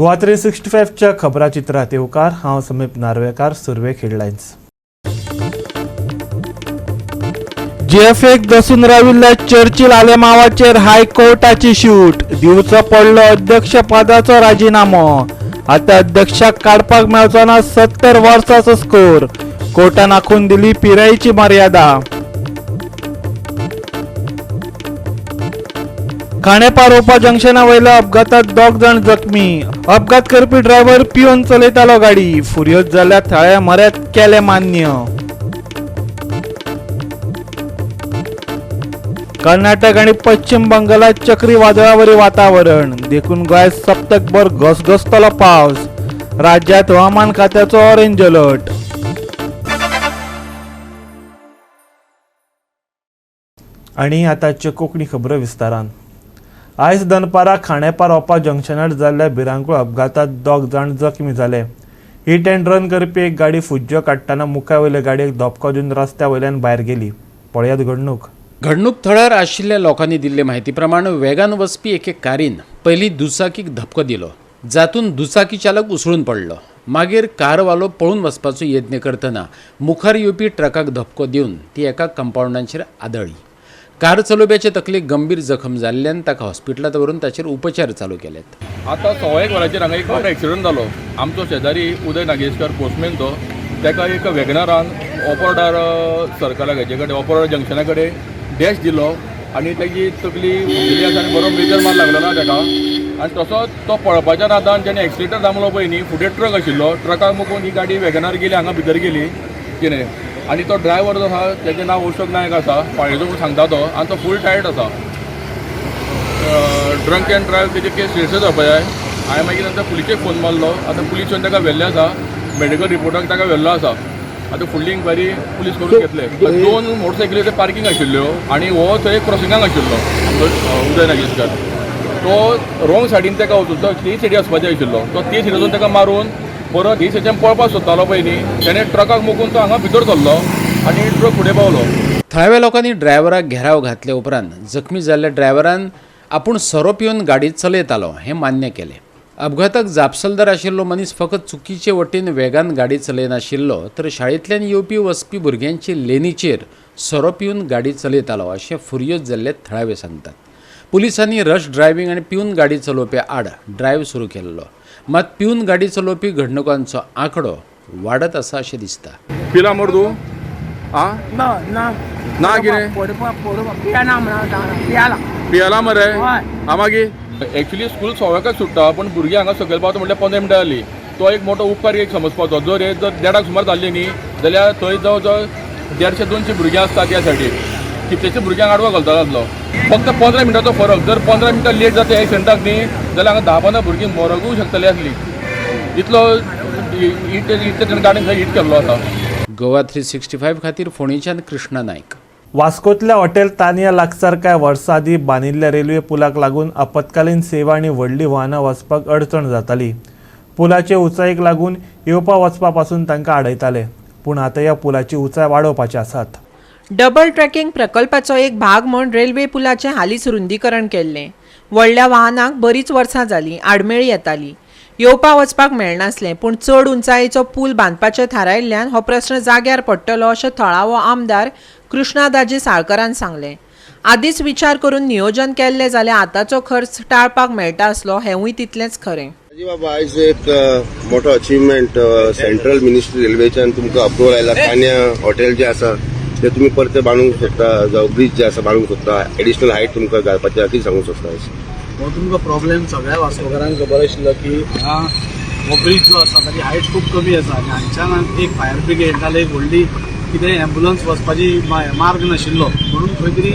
गोवा 365च्या खबराचित्रात येवकार. हांव समीप नार्वेकार. सुरवेक हेडलायन्स. जेएफएक दसून राविल्ल्या चर्चिल आलेमावाचेर हायकोर्टाची शूट. दिवचो पडलो अध्यक्षपदाचो राजिनामो. आतां अध्यक्षाक काडपाक मेळचो ना 70 वर्साचो स्कोर. कोर्टान आखून दिली पिरायेची मर्यादा. खांडेपार ओपा जंक्शना वयल्या अपघातात 2 जाण जखमी. अपघात करपी ड्रायव्हर पिवन चलयतालो गाडी. फुर्योज जाल्ल्या थळ्या म्हऱ्यांत केलें मान्य. कर्नाटक आणि पश्चिम बंगालात चक्रीवादळावरी वातावरण, देखून गोंयांत सप्तकभर घसघसतलो पावस. राज्यात हवामान खात्याचो ऑरेंज अलर्ट. आणि आतांच्यो कोंकणी खबरो विस्तारान. आयज दनपारां खांडेपार ओपा जंक्शनार जाल्ल्या भिरांकूळ अपघातात 2 जाण जखमी जाले. हिट अँड रन करपी एक गाडी फुज्जो काडटना मुखा वयले गाडयेक धपको दिवन रस्त्या वयल्यान भायर गेली. पळयात घडणूक. घडणूक थळार आशिल्ल्या लोकांनी दिल्ले म्हायती प्रमाण वेगान वचपी एके कारीन पयलीं दुचाकीक धपको दिलो, जातून दुचाकी चालक उसळून पडलो. मागीर कारवालो पळून वचपाचो यत्न करतना मुखार येवपी ट्रकाक धपको दिवन ती एका कंपावंडाचेर आदळ्ळी. कार चलोवप्याचे तकलेक गंभीर जखम जाल्ल्यान ताका हॉस्पिटलांत व्हरून ताचेर उपचार चालू केल्यात. आतां 1:15 वरांचेर हांगा एक मोठो एक्सिडंट जालो. आमचो शेजारी उदय नागेशकर पोस्टमॅन, तो ताका एक वेगनारान ओपोर्डार सर्कला हेजे कडेन ओपोर्डार जंक्शना कडेन डॅश दिलो आनी ताजी तकली फुटिल्ली आसा आनी बरो मेजर मार लागलो ना ताका. आनी तसोच तो पळपाच्या नादान जेणे एक्सिलेटर दामलो पळय न्ही, फुडें ट्रक आशिल्लो, ट्रकाक मुकून ही गाडी वेगनार गेली, हांगा भितर गेली कितें. आनी तो ड्रायव्हर जो आसा तेजें नांव अशोक नायक आसा, पाळयेचो म्हूण सांगता तो, आनी तो फूल टायर्ड आसा. ड्रंक अँड ड्रायव्ह तेजे केस रजिस्टर जावपा जाय. हांवें मागीर नंतर पुलिशेक फोन मारलो. आतां पुलीस येवन ताका व्हेल्ले आसा, मेडिकल रिपोर्टाक ताका व्हेल्लो आसा. आतां फुडली इन्क्वायरी पुलीस करून घेतले. 2 मोटरसायकली थंय पार्कींग आशिल्ल्यो आनी हो थंय क्रॉसिंगाक आशिल्लो आमचो उदय नागेशकर. तो रोंग सायडीन ताका वचून, तो ती सायडी वचपाचो आशिल्लो, तो ती सायडीसून ताका मारून परत ही सायडीच्यान पळपाक सोदतालो पळय न्ही, तेणें ट्रकाक मुकून तो हांगा भितर सरलो आनी ट्रक फुडें पावलो. थळाव्या लोकांनी ड्रायव्हराक घेराव घातले उपरांत जखमी जाल्ल्या ड्रायव्हरान आपूण सोरो पिवन गाडी चलयतालो हें मान्य केलें. अपघाताक जापसालदार आशिल्लो मनीस फकत चुकीचे वटेन वेगान गाडी चलयनाशिल्लो, तर शाळेंतल्यान येवपी वचपी भुरग्यांचे लेनीचेर सोरो पिवन गाडी चलयतालो अशें फुर्योज जाल्ले थळावे सांगतात. पुलिसांनी रश ड्रायव्हिंग आनी पिवन गाडी चलोवप्या आड ड्रायव्ह सुरू केल्लो, मात पिवन गाडी चलोवपी घडणुकांचो आंकडो वाडत आसा अशें दिसता. पिला मर तूं आ ना ना ना कितें पियाला मरे. हा मागीर एक्चुली स्कूल 1:15 सुट्टा, पूण भुरगीं हांगा सकयल पावता म्हटल्यार 15 मिनटां जालीं. तो एक मोठो उपकार एक समजपाचो. जर हे जर 1:30 सुमार जाल्ली न्ही जाल्यार थंय जवळ जवळ 150-200 भुरगीं आसता. त्या सायडीक कितलेशे भुरग्यांक आडवो घालता जातलो. फक्त 15 मिनटाचो फरक. जर 15 मिनटां लेट जाता एक्सिडंटाक न्ही जाल्यार हांगा 10-15 भुरगीं मरकूय शकतली आसली. इतलो इतले गाडी थंय हिट केल्लो आसा. गोवा 365 खातीर फोंडेच्यान कृष्णा नायक. वास्कोतल्या हॉटेल तानिया लागसार कांय वर्सां आदीं बांदिल्ल्या रेल्वे पुलाक लागून आपत्कालीन सेवा आनी व्हडलीं वाहनां वचपाक अडचण जाताली. पुलाचे उंचायेक लागून येवपा वचपा पासून तांकां आडयताले, पूण आतां ह्या पुलाची उंचाय वाडोवपाची आसात. डबल ट्रॅकिंग प्रकल्पाचो एक भाग म्हूण रेल्वे पुलाचें हालींच रुंदीकरण केल्लें. व्हडल्या वाहनांक बरीच वर्सां जालीं आडमेळी येताली, येवपा वचपाक मेळनासलें. पूण चड उंचायेचो पूल बांदपाचें थारायल्ल्यान हो प्रस्न जाग्यार पडटलो अशें थळावो आमदार कृष्णा दाजी साळकरान सांगलें. आदींच विचार करून नियोजन केल्लें जाल्यार आतांचो खर्च टाळपाक मेळटा आसलो हेंवूय तितलेंच खरें. बाबा आयज एक मोठो अचिव्हमेंट, सेंट्रल मिनिस्ट्री रेल्वेच्यान तुमकां अप्रुवल आयला. तान्या हॉटेल जे आसा ते तुमी परते बांदूंक शकता, जावं ब्रीज जे आसा बांदूंक शकता. एडिशनल हायट तुमकां घालपाचें कितें सांगूंक शकता? हो तुमकां प्रॉब्लेम सगळ्या वास्कोकारांक खबर आशिल्लो की हांगा हो ब्रीज जो आसा ताची हायट खूब कमी आसा आनी हांगच्यान एक फायर ब्रिगेड नाजाल्यार एक व्हडली कितें एम्बुलन्स वचपाची मार्ग नाशिल्लो. म्हणून खंय तरी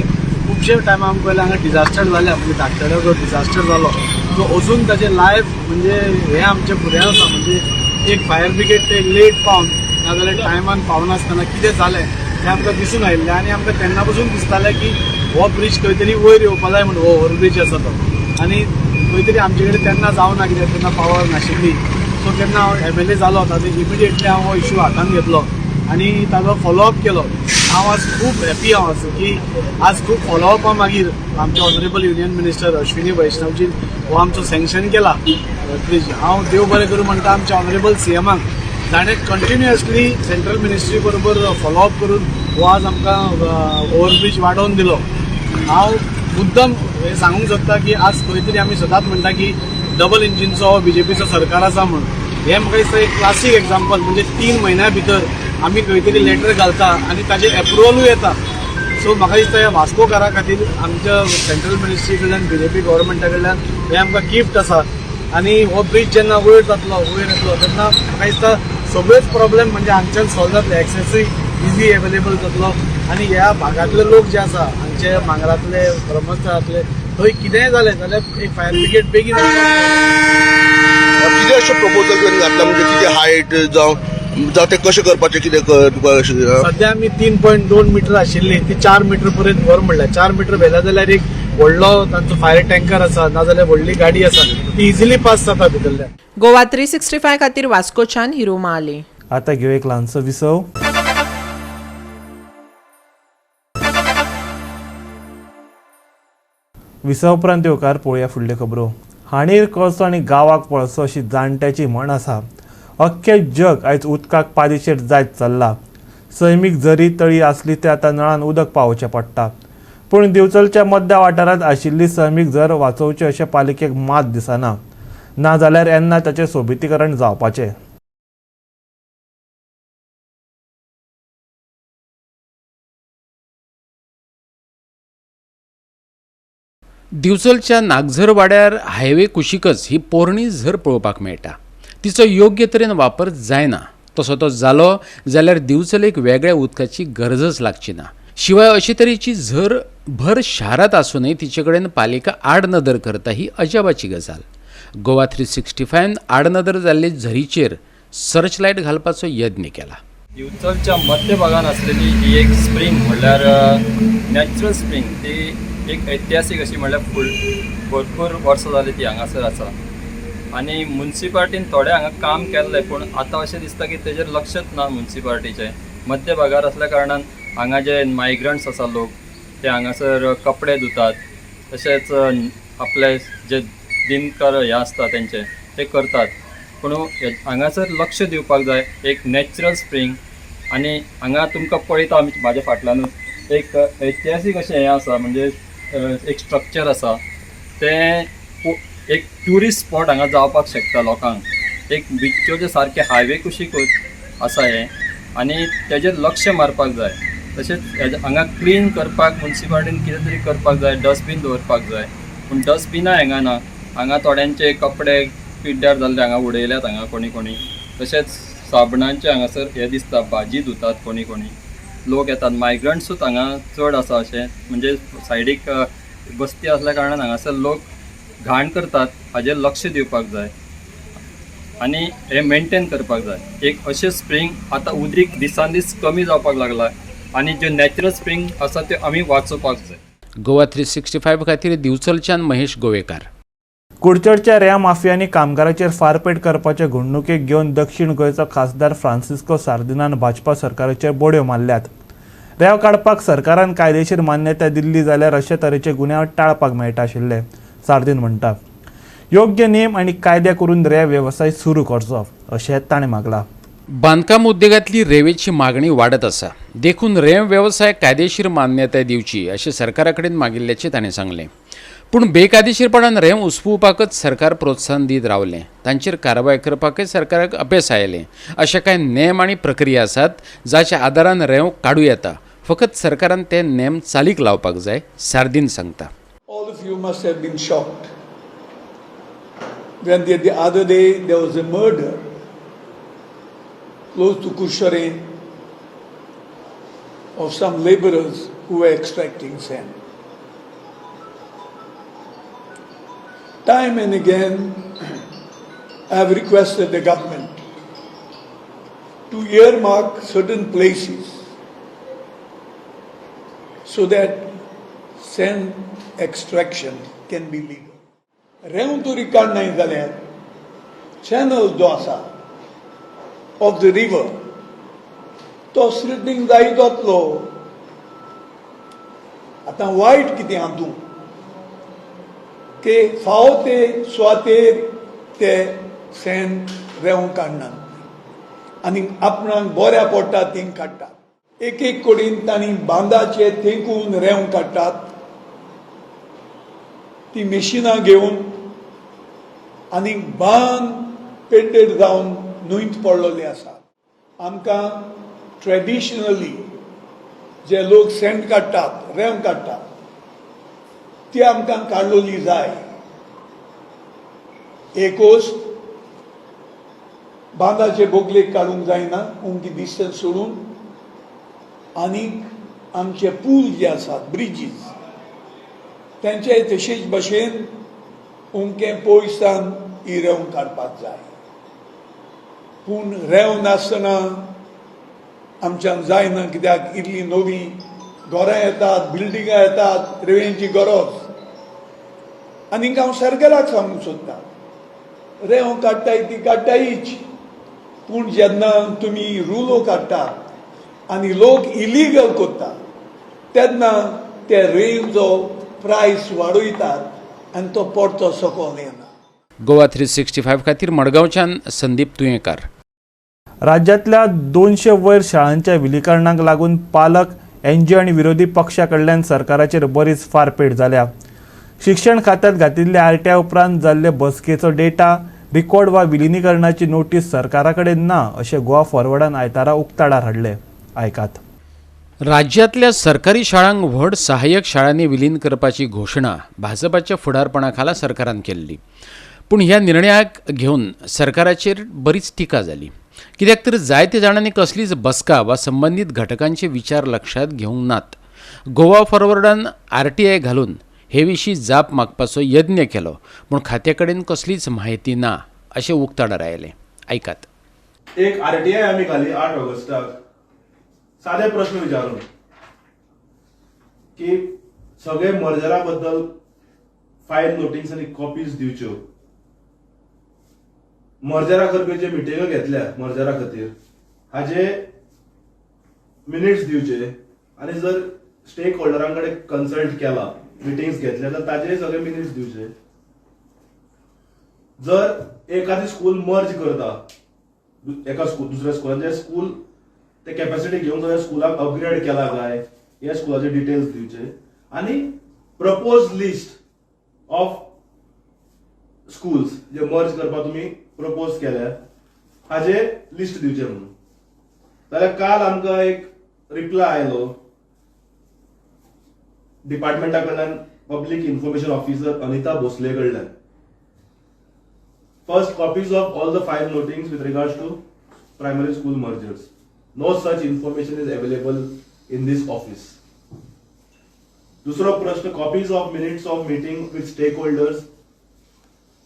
खुबशे टायमा आमकां पयलें हांगा डिजास्टर जाल्या, म्हणजे धाकट्या जो डिजास्टर जालो सो अजून ताचें लायफ म्हणजे हें आमच्या फुड्यान आसा. म्हणजे एक फायर ब्रिगेड ते लेट पावन नाजाल्यार टायमान पावनासतना कितें जालें तें आमकां दिसून आयिल्लें आनी आमकां तेन्ना पसून दिसतालें की हो ब्रीज खंय तरी वयर येवपा जाय म्हणून, हो ओवरब्रीज आसा तो. आनी खंय तरी आमचे कडेन तेन्ना जावना कित्याक तेन्ना पावर नाशिल्ली. सो तेन्ना हांव एमएलए जालो ताजे इमिडिएटली हांव हो इशू हातान घेतलो आनी ताजो फॉलोअप केलो. हांव आज खूब हॅपी हांव आसा की आज खूब फॉलोअपा मागीर आमचे ऑनरेबल युनियन मिनिस्टर अश्विनी वैष्णवजीन हो आमचो सँक्शन केला ब्रिज. हांव देव बरें करूं म्हणटा आमच्या ऑनरेबल सीएमाक, जाणें कंटिन्युअसली सेंट्रल मिनिस्ट्री बरोबर फॉलोअप करून हो आज आमकां ओवरब्रिज वाडोवन दिलो. हांव मुद्दम हें सांगूंक सोदता की आज खंय तरी आमी सदांच म्हणटा की डबल इंजिनचो बीजेपीचो सरकार आसा म्हूण. हें म्हाका दिसता एक क्लासीक एग्जाम्पल, म्हणजे 3 म्हयन्या भितर आमी खंय तरी लेटर घालता आनी ताजें एप्रुवलूय येता. सो म्हाका दिसता ह्या वास्कोकारा खातीर आमच्या सेंट्रल मिनिस्ट्री कडल्यान, बीजेपी गव्हर्मेंटा कडल्यान हें आमकां गिफ्ट आसा. आनी हो ब्रिज जेन्ना वयर जातलो, वयर येतलो तेन्ना म्हाका दिसता सगळेच प्रॉब्लेम म्हणजे हांगच्यान सॉल्व जातले, एक्सेसूय इजी एवेलेबल जातलो आनी ह्या भागांतले लोक जे आसा, हांगचे मांगरांतले, ब्रह्मस्थळांतले, थंय कितेंय जालें जाल्यार एक फायर ब्रिगेड बेगीन कितें अशें प्रपोजल तुवें घातलां, म्हणजे कितें हायट जावं जावं तें कशें करपाचें, कितें तुका अशें? सद्या आमी 3.2 मिटर आशिल्ली ती 4 मिटर पर्यंत व्हर म्हणल्या. 4 मिटर व्हेल्या जाल्यार एक व्हडलो तांचो फायर टँकर आसा, नाजाल्यार व्हडली गाडी आसा, ती इजिली पास जाता भितरल्यान. गोवा 365 खातीर वास्कोच्यान हिरू महाले. आतां घेवया एक ल्हानसो विसव. विसव उपरांत येवकार पळोवया फुडल्यो खबरो. हांडीर कळसो आनी गांवाक पळसो अशी जाणट्याची म्हण आसा. अख्खें जग आयज उदकाक पादिशेर जायत चल्लां. सैमीक जरी तळी आसली ते आतां नळान उदक पावोवचें पडटा. पूण दिवचलच्या मध्य वाठारांत आशिल्ली सैमीक झर वाचोवची अशें पालिकेक मात दिसना, नाजाल्यार येन्ना ताचें सोबितीकरण जावपाचें. दिवचलच्या नागझर वाड्यार हायवे कुशीकच ही पोरणी झर पळोवपाक मेळटा. तिचो योग्य तरेन वापर जायना. तसो तो जालो जाल्यार दिवचलेक वेगळ्या उदकाची गरजच लागची ना. शिवाय अशे तरेची झर भर शारांत आसूनय तिचे कडेन पालिका आडनदर करता ही अजापाची गजाल. गोवा 365 आडनदर जाल्ले झरीचेर सर्च लायट घालपाचो यत्न केला. दिवचलच्या मध्य भागान आसलेली ही एक स्प्रींग म्हणल्यार नॅचरल स्प्रींग, ती एक ऐतिहासीक अशी म्हणल्यार फुल भरपूर वर्सां जाली ती हांगासर आसा आनी मुन्सिपाल्टीन थोडें हांगा काम केल्लें, पूण आतां अशें दिसता की तेजेर लक्षच ना मुन्सिपाल्टीचें. मध्य भागार आसल्या कारणान हांगा जे मायग्रंट्स आसा लोक ते हांगासर कपडे धुतात, तशेंच आपले जे दिनकर हे आसता तेंचे ते करतात. पूण हांगासर लक्ष दिवपाक जाय, एक नॅचरल स्प्रींग. आनी हांगा तुमकां पळयता आमी म्हाज्या फाटल्यानूच एक ऐतिहासीक अशें हें आसा, म्हणजे एक स्ट्रक्चर आसा, तें एक ट्युरिस्ट स्पॉट हांगा जावपाक शकता लोकांक. एक बिचोचे सारकें हायवे कुशीकूच आसा हें आनी तेजेर लक्ष मारपाक जाय. तशेंच हांगा क्लीन करपाक मुन्सिपाल्टीन कितें तरी करपाक जाय, डस्टबीन दवरपाक जाय, पूण डस्टबिनां हांगा ना. हांगा थोड्यांचे कपडे पिड्ड्यार जाल्ले हांगा उडयल्यात हांगा कोणी कोणी. तशेंच साबणांचे हांगासर हें दिसता, भाजी धुतात कोणी कोणी लोक येतात. मायग्रंट्सूच हांगा चड आसा, अशें म्हणजे सायडीक बस्ती आसल्या कारणान हांगासर लोक घाण करतात, हाजेर लक्ष दिवपाक जाय आनी हें मेनटेन करपाक जाय. एक अशें स्प्रींग आतां उदीक दिसान दीस कमी जावपाक लागला आनी ज्यो नॅचरल स्प्रींग आसा त्यो आमी वाचोवपाक जाय. गोवा 365 खातीर दिवचलच्यान महेश गोवेकार. कुडचडच्या रेंव माफियांनी कामगाराचेर फारपेट करपाचे घडणुकेक घेवन दक्षिण गोंयचो खासदार फ्रांसिस्को सार्दिनान भाजपा सरकाराचेर बोड्यो मारल्यात. रेंव काडपाक सरकारान कायदेशीर मान्यताय दिल्ली जाल्यार अशे तरेचे गुन्यांव टाळपाक मेळटा आशिल्ले, सार्दीन म्हणटा. योग्य नेम आनी कायदे करून रेंव वेवसाय सुरू करचो अशें ताणें मागलां. बांदकाम उद्देगांतली रेंवेची मागणी वाडत आसा, देखून रेंव वेवसाय कायदेशीर मान्यताय दिवची अशें सरकारा कडेन मागिल्ल्याचें ताणें सांगलें. पूण बेकायदेशीरपणान रेंव उसपुवपाकच सरकार प्रोत्साहन दीत रावलें. तांचेर कारवाय करपाकय सरकाराक अपेस आयलें. अशे कांय नेम आनी प्रक्रिया आसात जाच्या आदारान रेंव काडूं येता, फकत सरकारान ते नेम चालीक लावपाक जाय, सार्दीन सांगता. All of you must have been shocked when the other day there was a murder close to Curchorem of some laborers who were extracting sand. Time and again, I have requested the government to earmark certain places so that sand extraction can be legal. रेंव तरी काडनाय जाल्यार channel जो आसा of the river तो सिल्टींग जायत वतलो. आतां वायट कितें हातूंत की फावो ते सुवातेर ते सेंड रेंव काडनात आनी आपणाक बऱ्या पडटा ती काडटात. एक एक कडेन तांणी बांदाचे तेंकून रेंव काडटात, ती मेशिनां घेवन आनी बांद पेड्डेर जावन न्हंयत पडलेले आसात. आमकां ट्रेडिशनली जे लोक सेंड काडटात, रेंव काडटात, ती आमकां काडलोली जाय. एकूच बांदाचे बोगलेक काडूंक जायना, उमकी डिस्टन्स सोडून. आनीक आमचे पूल जे आसात, ब्रिजीस, तेंचे तशेच भशेन उमकें पयसान ही रेंव काडपाक जाय. पूण रेंव नासतना आमच्यान जायना, कित्याक इतली नवी घरां येतात, बिल्डिंगां येतात, रेंवेची गरज. आनीक हांव सरकाराक सांगूंक सोदतां, रेंव काडटाय ती काडटायच, पूण जेन्ना तुमी रुलो काडटात आनी लोक इलिगल करता तेन्ना ते रेंवचो प्रायस वाडयतात आनी तो परतो सकयल येना. गोवा 365 खातीर मडगांवच्यान संदीप तुयेंकार. राज्यांतल्या 200 वयर शाळांच्या विलीकरणाक लागून पालक, एनजीओ आनी विरोधी पक्षा कडल्यान सरकाराचेर बरीच फारपेट जाल्या. शिक्षण खात्यांत घातिल्ल्या आरटीआय उपरांत जाल्ले बसकेचो डेटा रिकॉर्ड वा विलिनीकरणाची नोटीस सरकारा कडेन ना अशें गोवा फॉरवर्डान आयतारा उक्ताडार हाडलें. आयकात. राज्यांतल्या सरकारी शाळांक व्हड सहाय्यक शाळांनी विलीन करपाची घोशणा भाजपाच्या फुडारपणा खाला सरकारान केल्ली. पूण ह्या निर्णयाक घेवन सरकाराचेर बरीच टिका जाली, कित्याक तर जायते जाणांनी कसलीच बसका वा संबंदीत घटकांचे विचार लक्षांत घेवंक नात. गोवा फॉरवर्डान आरटीआय घालून हे विशीं जाप मागपाचो यत्न केलो, पूण खात्या कडेन कसलीच म्हायती ना अशें उक्ताडार आयलें. आयकात. एक आरटीआय आमी घाली 8 ऑगस्टाक, सादे प्रश्न विचारून की सगळे मर्जरा बद्दल फायल नोटीस आनी कॉपीज दिवच्यो, मर्जरा करपी जे मिटिंगो घेतल्या मर्जरा खातीर हाजे मिनिट्स दिवचे आनी जर स्टेक होल्डरां कडेन कन्सल्ट केला, मिटिंग्स घेतल्या तर ताजेय सगळे मिनिट्स दिवचे. जर एखादी स्कूल मर्ज करता एका स्कूल दुसऱ्या स्कुलान, जे स्कूल ते कॅपॅसिटी घेवन सगळ्या स्कुलाक अपग्रेड केला काय हे स्कुलाचे डिटेल्स दिवचे आनी प्रपोज लिस्ट ऑफ स्कूल्स जे मर्ज करपाक तुमी प्रपोज केल्या हाजे लिस्ट दिवचे म्हणून. जाल्यार काल आमकां एक रिप्लाय आयलो डिपार्टमेंटा कडल्यान, public information officer Anita Bhosle कडल्यान. First, copies of all the file notings with regards to primary school mergers. No such information is available in this office. दुसरो प्रश्न, copies of minutes of meeting with stakeholders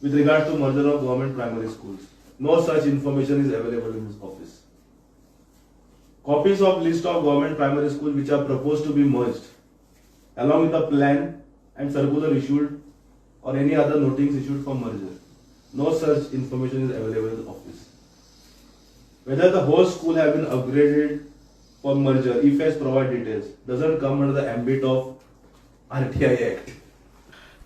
with regard to merger of government primary schools. No such information is available in this office. Copies of list of government primary schools which are proposed to be merged, along with a plan and circular issued or any other notings issued for merger. No such information is available in the office. Whether the whole school have been upgraded for merger, if yes, provide details. Doesn't come under the ambit of RTI Act.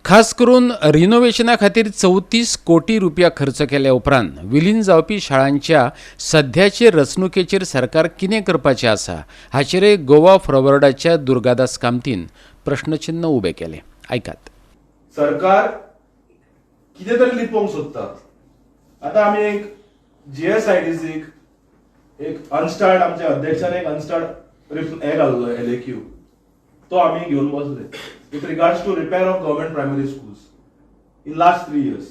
खास करून रिनोव्हेशना खातीर 34 कोटी रुपया खर्च केल्या उपरांत विलीन जावपी शाळांच्या सध्याचे रचणुकेचेर सरकार कितें करपाचें आसा हाचेरय गोवा फॉरवर्डाच्या दुर्गादास कामतीन प्रश्नचिन्न उबें केलें. आयकात. सरकार कितें तरी लिपोवंक सोदता. आतां आमी एक जीएसआयडीसीक एक अनस्टार्ड, आमच्या अध्यक्षान एक अनस्टार्ड हें घाल्लो एलएक्यू, तो आमी घेवन बसले with regards to repair of government primary schools in last 3 years,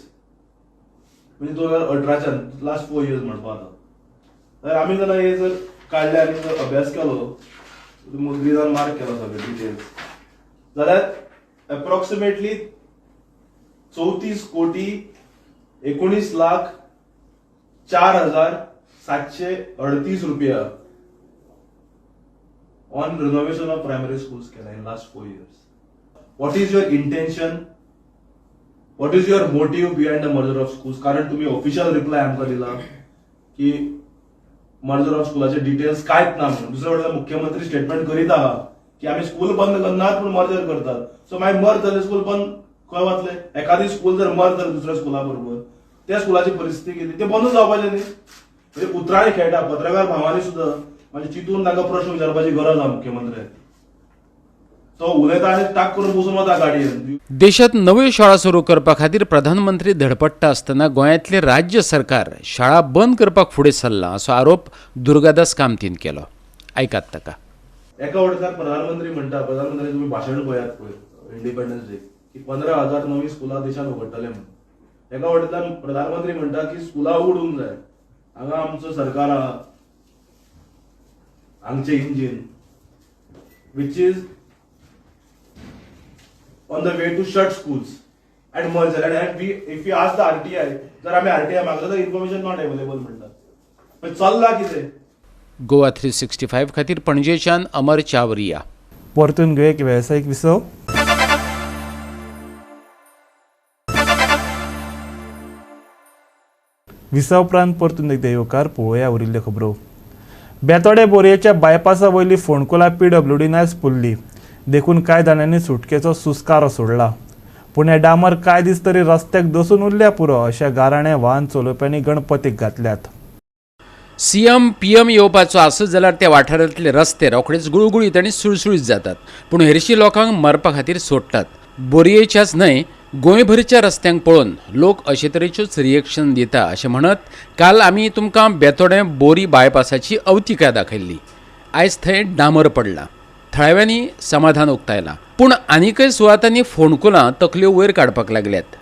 म्हणजे 2018च्यान लास्ट 4 इयर्स म्हणपा. आतां तर आमी जेन्ना हे जर काडले आनी जर अभ्यास केलो, ग्रीनान मार्क केलो सगळे डिटेल्स, जाल्यार एप्रॉक्सिमेटली 34 कोटी 19 लाख 4 हजार 738 रुपया on renovation of primary schools केला in last 4 years. What is your intention? What is your motive behind the merger of schools? कारण तुम्ही ऑफिशियल रिप्लाय आमकां दिला की मर्जर ऑफ स्कुलाचे डिटेल्स कांयच ना म्हणून. दुसरे वटेन मुख्यमंत्री स्टेटमेंट करीत आहा की आमी स्कूल बंद करनात पूण मर्जर करतात. सो मागीर मर्ज जालें स्कूल बंद खंय वतले? एखादी स्कूल जर मर्ज जालें दुसऱ्या स्कुला बरोबर, त्या स्कुलाची परिस्थिती कितें? ते बंदूच जावपाचें न्ही. म्हणजे उतरांनी खेळटा. पत्रकार भावांनी सुद्दां म्हणजे चिंतून तांकां प्रश्न विचारपाची गरज आहा मुख्यमंत्र्याक. तो उलयता आनी टाक करून बसून वता गाडयेन. देशांत नव्यो शाळा सुरू करपा खातीर प्रधानमंत्री धडपडटा आसतना गोंयांतलें राज्य सरकार शाळा बंद करपाक फुडें सरलां असो आरोप दुर्गादास कामतीन केलो. आयकात ताका. एका वटेच्यान प्रधानमंत्री म्हणटा, प्रधानमंत्री तुमी भाशण पळयात पळय इंडिपेंडन्स डे की 15,000 नवी स्कुलां देशांत उगडटले म्हणून. एका वटेंतल्यान प्रधानमंत्री म्हणटा की स्कुलां उगडूंक जाय, हांगा आमचो सरकार आहा, हांगचें engine which is on the way to shut schools and merge. And we if you ask the RTI, जर आमी आरटीआय मागलो तर इन्फॉर्मेशन not available म्हणटात. पण चल्ला कितें? गोवा 365 खातीर पणजेच्यान अमर चावरिया. परतून घेवया एक वेवसायीक विसव. विसव उपरांत परतून एकदां येवकार. पळोवया उरिल्ल्यो खबरो. बेतोडे बोरयेच्या बायपासा वयली फोंडकुलां पीडब्ल्यूडीन आयज पुरली, देखून कांय जाणांनी सुटकेचो सुस्कारो सोडला. पूण हे डांबर कांय दीस तरी रस्त्याक दसून उरल्या पुरो अशें गाराणें वाहन चलोवप्यांनी गणपतीक घातल्यात. सीएम पीएम येवपाचो आसत जाल्यार त्या वाठारांतले रस्ते रोखडेच गुळगुळीत आनी सुळसुळीत जातात, पूण हेरशी लोकांक मरपा खातीर सोडटात. बोरयेच्याच न्हय गोंयभरच्या रस्त्यांक पळोवन लोक अशे तरेच्योच रिएक्शन दिता अशें म्हणत काल आमी तुमकां बेतोडें बोरी बायपासाची अवतिकाय दाखयल्ली. आयज थंय डांबर पडला, थळाव्यांनी समाधान उक्तायलां, पूण आनीकय सुवातांनी फोंडकुलां तकल्यो वयर काडपाक लागल्यात.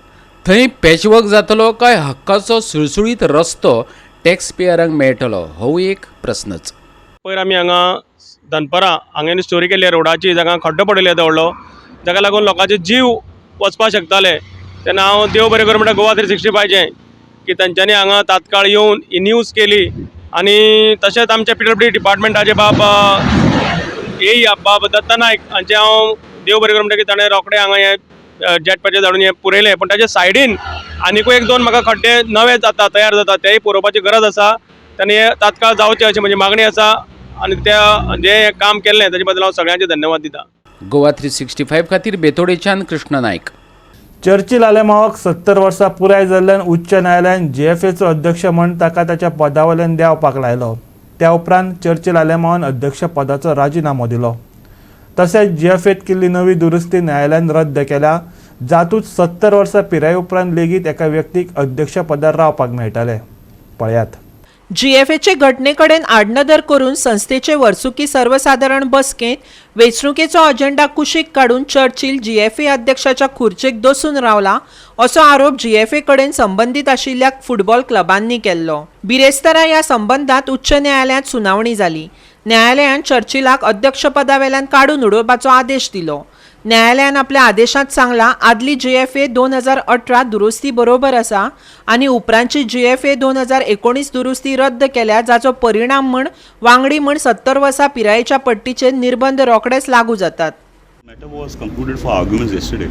थंय पॅचवर्क जातलो काय हक्काचो सुळसुळीत रस्तो टॅक्स पेयरांक मेळटलो होवूय एक प्रस्नच. पयर आमी हांगा दनपरां हांगा स्टोरी केल्ली रोडाची, जाका खड्डो पडिल्लो येदो व्हडलो, जाका लागून लोकांचे जीव वचपाक शकताले. तेन्ना हांव देव बरें करूं म्हणटा गोवा 365चें की तांच्यांनी हांगा तात्काळ येवन ही न्यूज केली. आनी तशेंच आमच्या पीडब्ल्यूडी डिपार्टमेंटाचे बाब ए बाब दत्ता नायक हांचे हांव देव बरें करूं म्हणटा की ताणें रोखडें हांगा हें जेट पॅचेस धाडून हें पुरयलें. पूण ताच्या सायडीन आनिकूय एक दोन म्हाका खड्डे नवे जाता तयार जाता तेय पुरोवपाची गरज आसा. तांणी हें तात्काळ जावचें अशी म्हजी मागणी आसा आनी त्या जें काम केल्लें ताचे बद्दल हांव सगळ्यांचे धन्यवाद दिता. गोवा 365 खातीर बेतोडेच्यान कृष्ण नायक. चर्चिल आलेमावाक 70 वर्सां पुराय जाल्ल्यान उच्च न्यायालयान जीएफएचो अध्यक्ष म्हण ताका ताच्या पदा वयल्यान देंवपाक लायलो. त्या उपरांत चर्चिल आलेमावान अध्यक्षपदाचो राजिनामो दिलो. तशेंच जीएफएत केल्ली नवी दुरुस्ती न्यायालयान रद्द केल्या, जातूंत 70 वर्सां पिराये उपरांत लेगीत एका व्यक्तीक अध्यक्षपदार रावपाक मेळटालें. पळयात. जीएफएचे घटनेकडेन आडनदर करून संस्थेचे वर्सुकी सर्वसादारण बसकेंत वेंचणुकेचो अजेंडा कुशीक काडून चर्चिल जीएफए अध्यक्षाच्या खुर्चेक दसून रावला असो आरोप जीएफए कडेन संबंदीत आशिल्ल्या फुटबॉल क्लबांनी केल्लो. बिरेस्तारा ह्या संबंदांत उच्च न्यायालयांत सुनावणी जाली. न्यायालयान चर्चिलाक अध्यक्षपदावेल्यान काडून उडोवपाचो आदेश दिलो. न्यायालयान आपल्या आदेशांत सांगलां, आदली जीएफए 2018 दुरुस्ती बरोबर आसा आनी उपरांतची जीएफए 2019 दुरुस्ती रद्द केल्या, जाचो परिणाम म्हण वांगडी म्हण 70 वर्सां पिरायेच्या पट्टीचेर निर्बंध रोखडेच लागू जातात. Matter was concluded for arguments yesterday,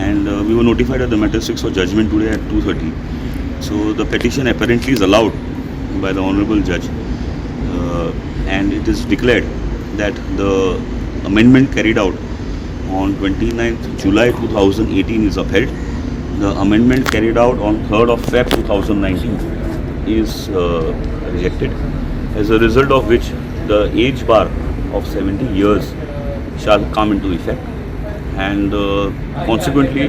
and we were notified that the matter is fixed for judgment today at 2:30. So the petition apparently is allowed by the honorable judge, and it is declared that the amendment carried out on 29th July 2018 is upheld. The amendment carried out on 3rd of Feb 2019 is rejected, as a result of which the age bar of 70 years shall come into effect, and consequently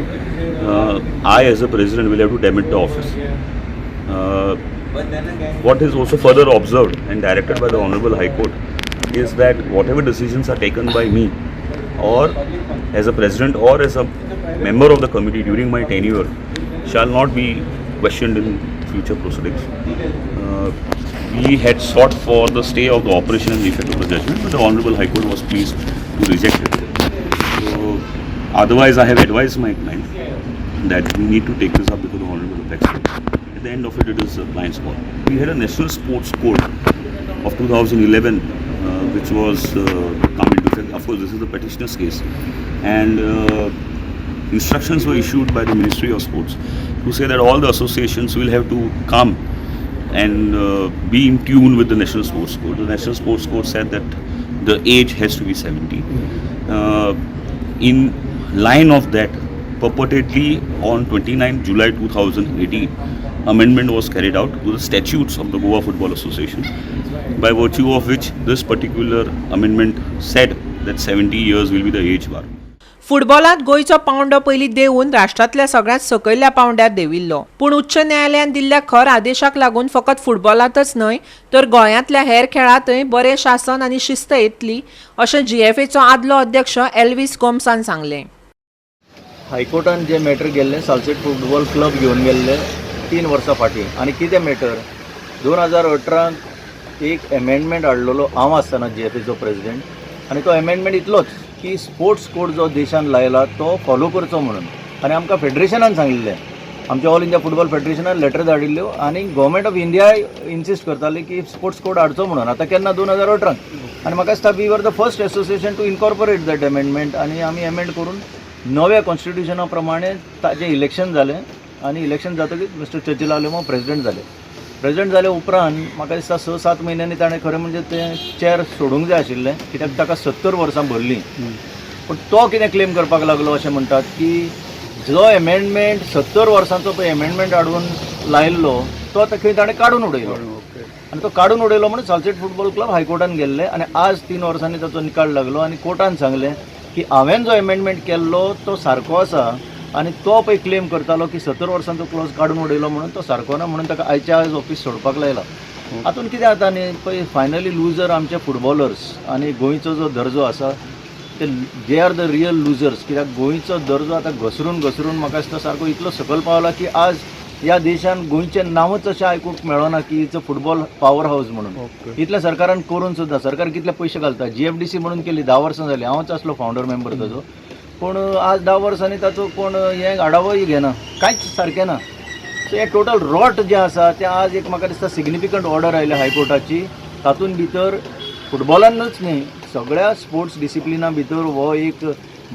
I as a president will have to demit the office. What is also further observed and directed by the Honorable High Court is that whatever decisions are taken by me or as a president or as a member of the committee during my tenure shall not be questioned in future proceedings. We had sought for the stay of the operation and the effect of the judgment, but the Honorable High Court was pleased to reject it. So, otherwise, I have advised my client that we need to take this up before the Honorable Apex Court. At the end of it, it is a client's call. We had a National Sports Code of 2011, which was come into effect. Of course, this is the petitioner's case, and instructions were issued by the Ministry of Sports to say that all the associations will have to come and be in tune with the National Sports Code. The National Sports Code said that the age has to be 70. In line of that, purportedly on 29 July 2018, amendment was carried out to the statutes of the Goa Football Association, by virtue of which this particular amendment said that 70 years will be the age bar. फुटबॉलांत गोंयचो पावंडो पयलीं देंवून राष्ट्रांतल्या सगळ्यांत सकयल्या पावंड्यार देंविल्लो. पूण उच्च न्यायालयान दिल्ल्या खर आदेशाक लागून फकत फुटबॉलांतच न्हय तर गोंयांतल्या हेर खेळांतय बरें शासन आनी शिस्त येतली अशें जीएफएचो आदलो अध्यक्ष एल्वीस गोम्सान सांगलें. हायकोर्टान जे मॅटर गेल्ले, सालसेट फुटबॉल क्लब घेवन गेल्ले 3 वर्सां फाटीं. आनी कितें मॅटर, 2018क एक एमेंडमेंट हाडलेलो हांव आसतना जीएफएचो प्रेजिडेंट. आनी तो एमेंडमेंट इतलोच की स्पोर्ट्स कोड जो देशान लायला तो फॉलो करचो म्हणून. आनी आमकां फेडरेशनान सांगिल्लें, आमच्या ऑल इंडिया फुटबॉल फेडरेशनान लेटर धाडिल्ल्यो आनी गव्हर्मेंट ऑफ इंडियाय इन्सिस्ट करताली की स्पोर्ट्स कोड हाडचो म्हणून. आतां केन्ना, 2018. आनी म्हाका दिसता we were the first association to incorporate that amendment. आनी आमी एमेंड करून नव्या कॉन्स्टिट्युशना प्रमाणे ताजें इलेक्शन जालें आनी इलेक्शन जातकीच मिस्टर चर्चिल आलेमाव प्रेजिडेंट जाले. प्रेजिडेंट जाले उपरांत म्हाका दिसता 6-7 म्हयन्यांनी ताणें खरें म्हणजे तें चेअर सोडूंक जाय आशिल्लें, कित्याक ताका 70 वर्सां भरलीं. पूण तो कितें क्लेम करपाक लागलो, अशें म्हणटात की जो एमेंडमेंट 70 वर्सांचो पळय एमेंडमेंट हाडून लायल्लो तो आतां खंय ताणें काडून उडयलो. आनी तो काडून उडयलो म्हणून सालसेट फुटबॉल क्लब हायकोर्टान गेल्ले. आनी आज 3 वर्सांनी ताचो निकाल लागलो आनी कोर्टान सांगलें की हांवें जो एमेंडमेंट केल्लो तो सारको आसा. आनी तो पळय क्लेम करतालो की 70 वर्सांचो क्लॉज काडून उडयलो म्हणून तो सारको ना, म्हणून ताका आयच्या आयज ऑफीस सोडपाक लायला. हातून कितें जाता न्ही पळय, फायनली लुजर आमचे फुटबॉलर्स आनी गोंयचो जो दर्जो आसा ते, they are the real losers. कित्याक गोंयचो दर्जो आतां घसरून घसरून म्हाका दिसता सारको इतलो सकयल पावला की आज ह्या देशान गोंयचें नांवच अशें आयकूंक मेळना की it's a football power house म्हणून. इतलें सरकारान करून सुद्दां, सरकार कितले पयशे घालता, जीएफडीसी म्हणून केली, 10 वर्सां जालीं, हांवच आसलो फावंडर मेंबर ताजो. पूण आज 10 वर्सांनी ताचो कोण हें आडावोय घेना, कांयच सारकें ना. सो हें टोटल रॉट जें आसा तें आज एक म्हाका दिसता सिग्निफिकंट ऑर्डर आयल्या हायकोर्टाची. तातूंत भितर फुटबॉलानूच न्ही, सगळ्या स्पोर्ट्स डिसिप्लिना भितर हो एक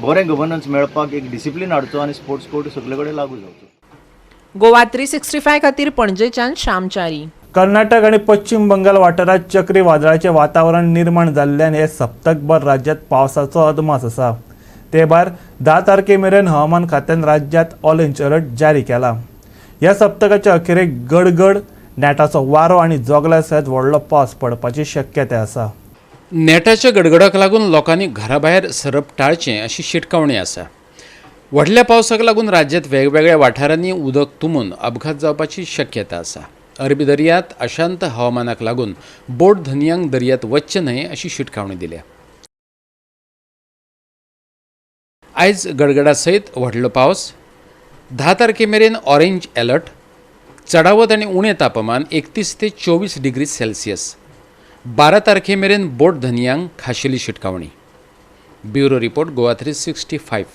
बरें गव्हर्नन्स मेळपाक एक डिसिप्लीन हाडचो आनी स्पोर्ट्स कोड सगळे कडेन लागू जावचो. गोवा 365 खातीर पणजेच्यान श्यामचारी. कर्नाटक आनी पश्चिम बंगाल वाठारांत चक्री वादळाचें वातावरण निर्माण जाल्ल्यान हे सप्तकभर राज्यांत पावसाचो अदमास आसा. ते भायर 10 तारखे मेरेन हवामान खात्यान राज्यांत ऑरेंज अलर्ट जारी केला. ह्या सप्तकाच्या अखेरेक गडगड, नेटाचो वारो आनी जोगला सयत व्हडलो पावस पडपाची शक्यताय आसा. नेटाच्या गडगडाक लागून लोकांनी घराभायर सरप टाळचें अशी शिटकावणी आसा. व्हडल्या पावसाक लागून राज्यांत वेगवेगळ्या वाठारांनी उदक तुंबून अपघात जावपाची शक्यता आसा. अरबी दर्यांत अशांत हवामानाक लागून बोट धनयांक दर्यांत वचचें न्हय अशी शिटकावणी दिल्या. आयज गडगडा सयत व्हडलो पावस, 10 तारखे मेरेन ऑरेंज अलर्ट. चडावत आनी उणें तापमान 31 ते 24 डिग्री सेल्सियस. 12 तारखे मेरेन बोट धनयांक खाशेली शिटकावणी. Bureau report, Goa 365.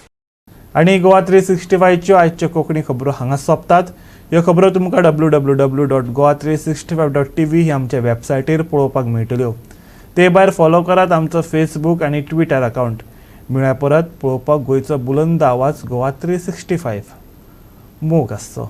आनी गोवा 365च्यो आयच्यो कोंकणी खबरो हांगा सोंपतात. ह्यो खबरो तुमकां www.goa365.tv ही आमच्या वेबसायटीर पळोवपाक मेळटल्यो. ते भायर फॉलो करात आमचो फेसबूक आनी ट्विटर अकावंट. मेळया परत पळोवपाक गोंयचो बुलंद आवाज गोवा 365. मोग आसचो.